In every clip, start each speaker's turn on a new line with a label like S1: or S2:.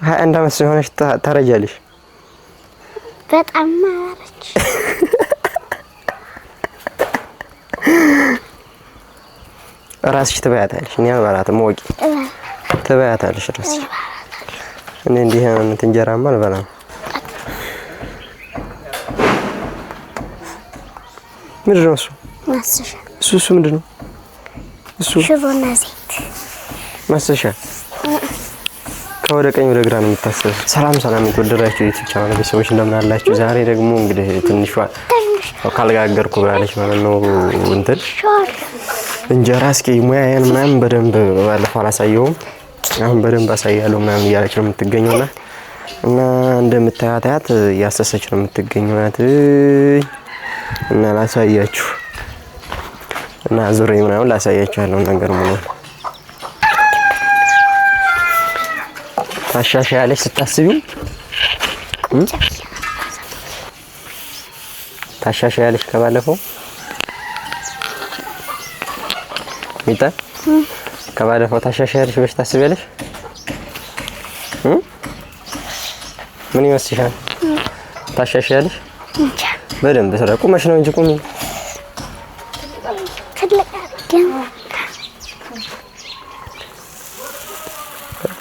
S1: 21 ዓመት ሲሆነሽ ታረጃለሽ።
S2: በጣም አረች።
S1: ራስሽ ትበያታለሽ። እኔ አልበላትም። ወቂ ትበያታለሽ ራስሽ። እኔ እንዲህ አይነት እንጀራማ አልበላም። ምንድን ነው እሱ?
S2: ማሰሻ።
S1: እሱ ምንድን ነው እሱ?
S2: ሽሮና ዘይት
S1: ማሰሻ። ከወደ ቀኝ ወደ ግራ ነው የሚታሰሰው። ሰላም ሰላም፣ የተወደዳችሁ YouTube channel ቤተሰቦች እንደምን አላችሁ? ዛሬ ደግሞ እንግዲህ ትንሿ ካልጋገርኩ ብላለች ማለት ነው። እንትን እንጀራ እስኪ ሙያዬን ምናምን በደንብ ባለፈው አላሳየውም፣ አሁን በደንብ አሳያለሁ ምናምን እያለች ነው የምትገኘውና እና እንደምታያት እያሰሰች ነው የምትገኘው ናት። እና ላሳያችሁ እና ዙሬ ምናምን ላሳያችሁ ያለውን ነገር ሙሉ ታሻሻያለሽ ስታስቢው ታሻሻያለሽ ከባለፈው ሚጣ ከባለፈው ታሻሻያለሽ ብለሽ ታስቢያለሽ? ምን ይመስልሻል? ታሻሻያለሽ? በደንብ ስራ ቁመሽ ነው እንጂ ቁሚ።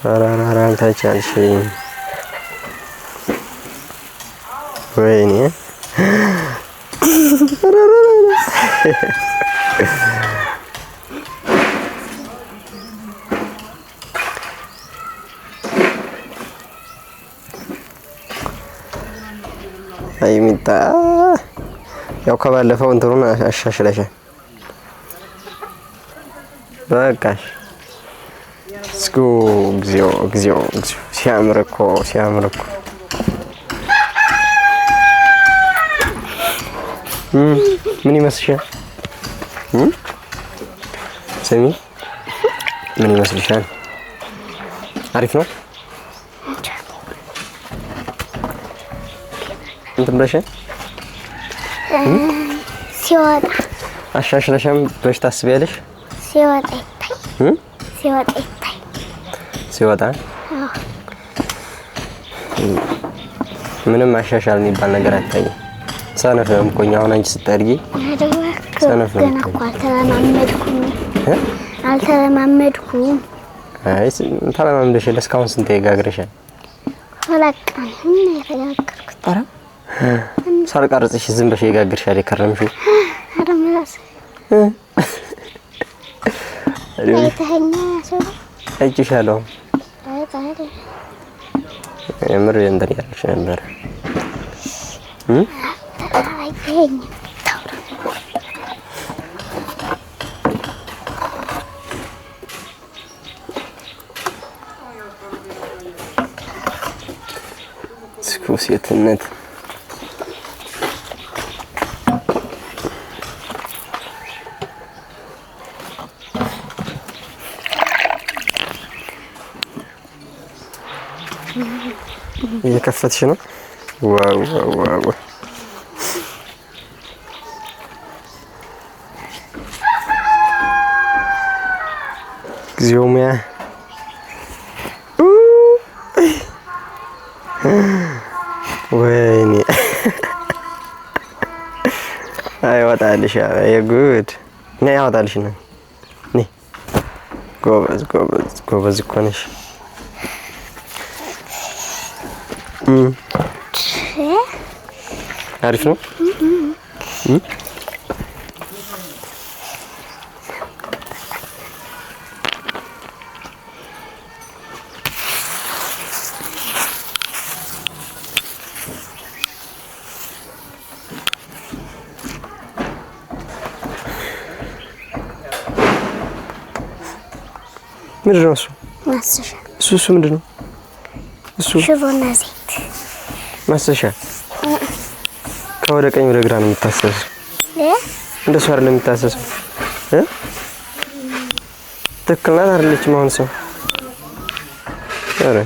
S1: ኧረ አልተቻልሽም። ወይኔ አይ ሚጣ፣ ያው ከባለፈው እንትኑን አሻሽለሻል። በቃሽ። እስኩ እግዚኦ እግዚኦ እግዚኦ! ሲያምር እኮ ሲያምር እኮ። ምን ይመስልሻል? ስሚ፣ ምን ይመስልሻል? አሪፍ ነው። እንትን ብለሻል።
S2: ሲወጣ
S1: አሻሽለሻም ብለሽ ታስቢያለሽ?
S2: ሲወጣ ይታይ፣ ሲወጣ ይታይ፣
S1: ሲወጣ ምንም ማሻሻል የሚባል ነገር አይታይም። ሰነፍ ነው እኮ አሁን አንቺ ስታድጊ ሰነፍ ነው።
S2: ገና እኮ አልተለማመድኩም አልተለማመድኩም።
S1: አይ ተለማምደሻል። እስካሁን ስንት ጋግረሻል?
S2: ሁለት ቀን የተጋገርኩት።
S1: ኧረ ሳልቀርጽሽ ዝም ብለሽ የጋግርሻል የከረምሽው።
S2: ኧረ ምላስ አይተኸኛ ሰው
S1: አይቼሻለሁ። የምር እንትን ያልሽ ነበር። እስኩ ሴትነት እየከፈትሽ ነው። Wow wow wow! እግዚኦ ሙያ! ወይኔ አይወጣልሽ! የጉድ ነይ፣ ያወጣልሽ ነው። ነይ፣ ጎበዝ ጎበዝ ጎበዝ እኮ ነሽ። አሪፍ ነው። ምንድን ነው እሱ?
S2: ማሰሻ።
S1: እሱ ምንድን ነው እሱ?
S2: ሽሮና ዘይት
S1: ማሰሻ። ከወደ ቀኝ ወደ ግራ ነው የሚታሰሰው። እንደሱ አይደለም የሚታሰሰው። ትክክል ናት አይደለችም? አሁን ሰው ኧረ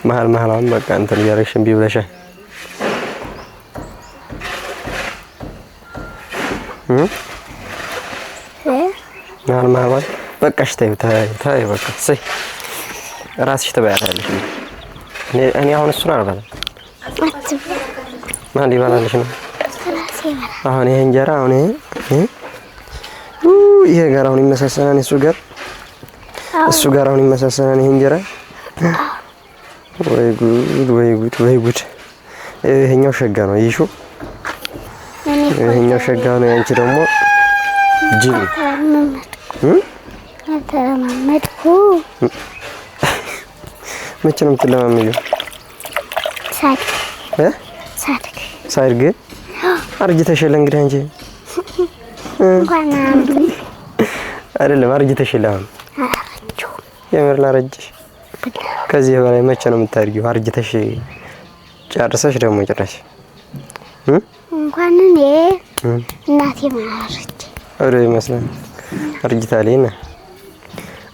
S1: መሀል መሀሏን በቃ እንትን እያደረግሽ እምቢ ብለሻል። መሀል መሀሏን በቃሽ። ተይው ተይው በቃ እሰይ፣ ራስሽ ትበያታለሽ። እኔ አሁን እሱን አልበላም። ማን ሊበላልሽ ነው? አሁን ይሄ እንጀራ አሁን ይሄ ይሄ ጋር አሁን ይመሳሰላል። እሱ ጋር አሁን ይመሳሰላል ይሄ እንጀራ። ወይ ጉድ ወይ ጉድ ወይ ጉድ! ይሄኛው ሸጋ ነው። ይሹ ይሄኛው ሸጋ ነው። ያንቺ ደግሞ ጅል
S2: አልተለማመድኩ።
S1: መቼ ነው የምትለማመጂው?
S2: ሳድግ
S1: ሳድግ አርጅተሽ የለ እንግዲህ አንቺ አይደለም አርጅተሽ የለ አሁን የምር ላረጅሽ። ከዚህ በላይ መቼ ነው የምታድጊው? አርጅተሽ ጨርሰሽ ደግሞ ጭራሽ
S2: እንኳን እኔ እናቴ ማረች
S1: ኧረ ይመስላል አርጅታለች።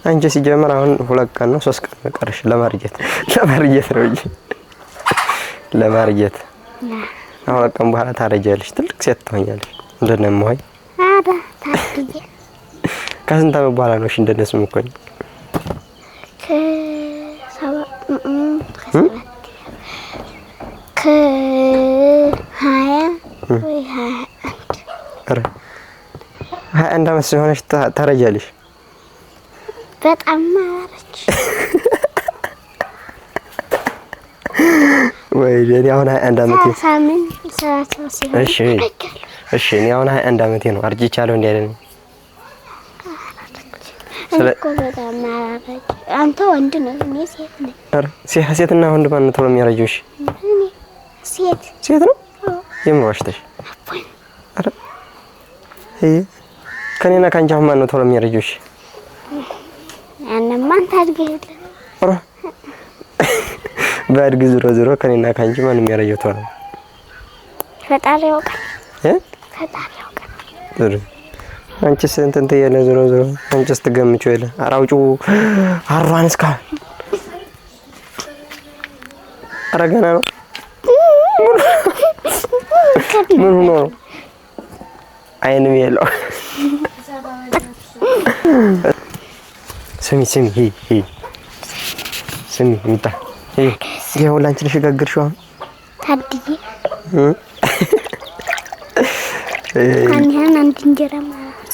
S1: አንቺ ሲጀምር አሁን 2 ቀን ነው 3 ቀን ቀረሽ ለማርጀት ለማርጀት ነው እንጂ ለማርጀት። አሁን 2 ቀን በኋላ ታረጃለሽ፣ ትልቅ ሴት ትሆኛለሽ። እንደነማሆኝ
S2: አዳ ታድዬ
S1: ከስንት ዓመት በኋላ ነው እሺ እንደነሱ የምትሆኝ?
S2: ከ20 ወይ 21።
S1: ኧረ 21 ዓመት ሲሆንሽ ታረጃለሽ።
S2: በጣም ማረች።
S1: ወይ እኔ አሁን 21 ዓመቴ።
S2: እሺ
S1: እሺ፣ እኔ አሁን 21 ዓመቴ ነው። አርጅቻለሁ እንዴ አይደል?
S2: አንተ ወንድ ነህ፣ እኔ ሴት ነኝ።
S1: ኧረ ሴትና ወንድ ማን ነው ቶሎ የሚያረጀው? እሺ
S2: እኔ ሴት።
S1: ሴት ነው የምን ዋሽተሽ? ኧረ ይሄ ከኔና ከአንቺ አሁን ማን ነው ቶሎ የሚያረጀው? እሺ
S2: ያንማ አንተ አድገህ የለ።
S1: ኧረ ባድግ ዞሮ ዞሮ ከኔና ከአንቺ ማን የሚያረጀው ቶሎ?
S2: ፈጣሪ ያውቃል። ፈጣሪ ያውቃል።
S1: ዞሮ አንቺስ እንትን ትየለ ዞሮ ዞሮ አንቺስ ትገምጪው የለ። ኧረ አውጪው አሯን እስካ። ኧረ ገና ነው። ምን ሆኖ ነው? አይንም የለው። ስሚ ስሚ ሂ ሂ ስሚ ሚጣ ይሄ ሁላ አንቺ ነሽ የጋገርሽው አሁን?
S2: ታድዬ አንድ እንጀራ ማለት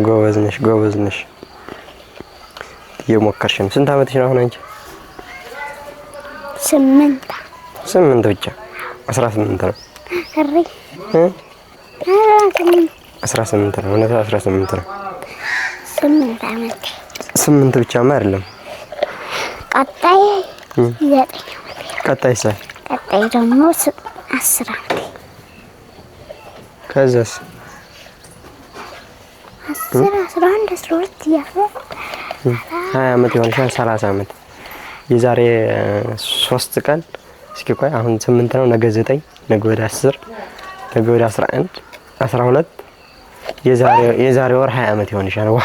S1: ጎበዝ ነሽ ጎበዝ ነሽ። እየሞከርሽ ነው። ስንት ዓመትሽ ነው አሁን አንቺ?
S2: 8።
S1: 8 ብቻ? 18 ነው።
S2: እሪ
S1: 18 ነው። እውነት 18 ነው።
S2: 8 ዓመት።
S1: 8 ብቻማ አይደለም።
S2: ቀጣይ 9 ዓመት።
S1: ቀጣይ
S2: ቀጣይ ደግሞ 10 ዓመት።
S1: ከዛስ?
S2: 10 11 12 እያለ
S1: 20 ዓመት ይሆንሻል። 30 ዓመት የዛሬ 3 ቀን። እስኪ ቆይ አሁን 8 ነው፣ ነገ 9፣ ነገ ወደ 10፣ ነገ ወደ 11፣ 12፣ የዛሬ ወር 20 ዓመት ይሆንሻል። ዋ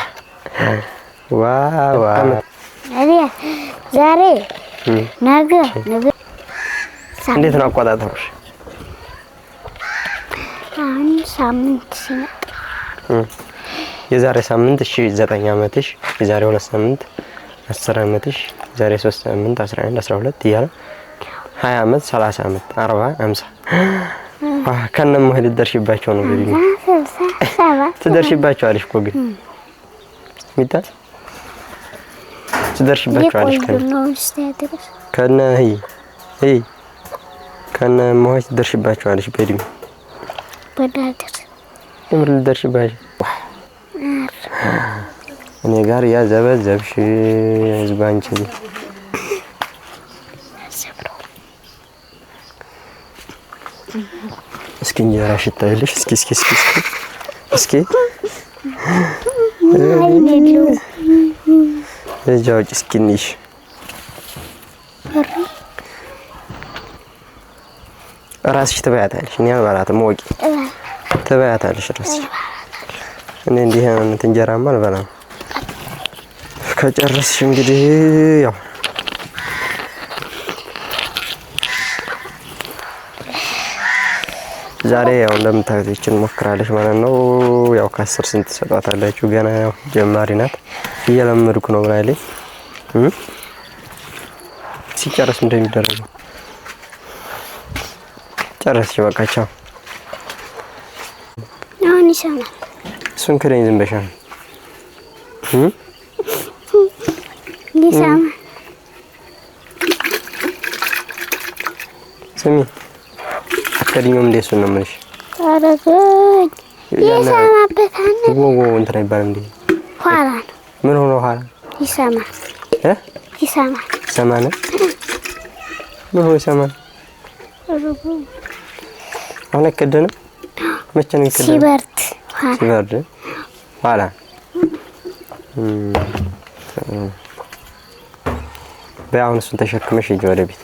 S1: ዋ ዋ
S2: ዛሬ ነገ ነገ።
S1: እንዴት ነው አቆጣጠሩሽ?
S2: አሁን ሳምንት ሲመጣ
S1: የዛሬ ሳምንት እሺ 9 ዓመትሽ፣ የዛሬ 2 ሳምንት 10 ዓመትሽ፣ የዛሬ 3 ሳምንት 11፣ 12 እያለ 20 ዓመት፣ 30 ዓመት፣ 40፣ 50 ከነማ ልትደርሺባቸው ነው እንግዲህ። ትደርሺባቸዋለሽ እኮ ግን ሚጣ ትደርሺባቸዋለሽ። ከነ ይሄ ከነ መሆች ትደርሺባቸዋለሽ በእድሜ የምር ልትደርሺባቸው። እኔ ጋር ያዘበዘብሽ ህዝብ አንቺ እስኪ እንጀራ ሽታ የለሽ? እስኪ እስኪ እስኪ እስኪ እጅ አውጪ እስኪ እንይሽ። እራስሽ ትበያታለሽ። እኔ አልበላትም። ወቂ ትበያታለሽ እራስሽ። እኔ እንዲህ አይነት እንጀራማ አልበላም። ከጨረስሽ እንግዲህ ያው ዛሬ ያው እንደምታዩት ይችን ሞክራለች ማለት ነው። ያው ከ10 ስንት ትሰጧታላችሁ? ገና ያው ጀማሪ ናት፣ እየለመድኩ ነው ብላለች። ሲጨርስ እንደሚደረገው ጨረስች። በቃ ቻው።
S2: አሁን ይሰማል።
S1: እሱን ክደኝ ዝም በሻ
S2: ይሰማል።
S1: ስሚ አትከድኛውም እንዴ? እሱን ነው የምልሽ።
S2: ኧረ ይሰማበታል።
S1: ወ እንትን አይባልም እንዴ?
S2: ኋላ ነው።
S1: ምን ሆኖ ኋላ
S2: ይሰማል። ይሰማል።
S1: ይሰማል። ምን ሆኖ ይሰማል? አሁን አይከደንም። መቼ ነው የሚከደነው?
S2: ሲበርድ ኋላ።
S1: ሲበርድ ኋላ። በይ አሁን እሱን ተሸክመሽ ሂጂ ወደ ቤት።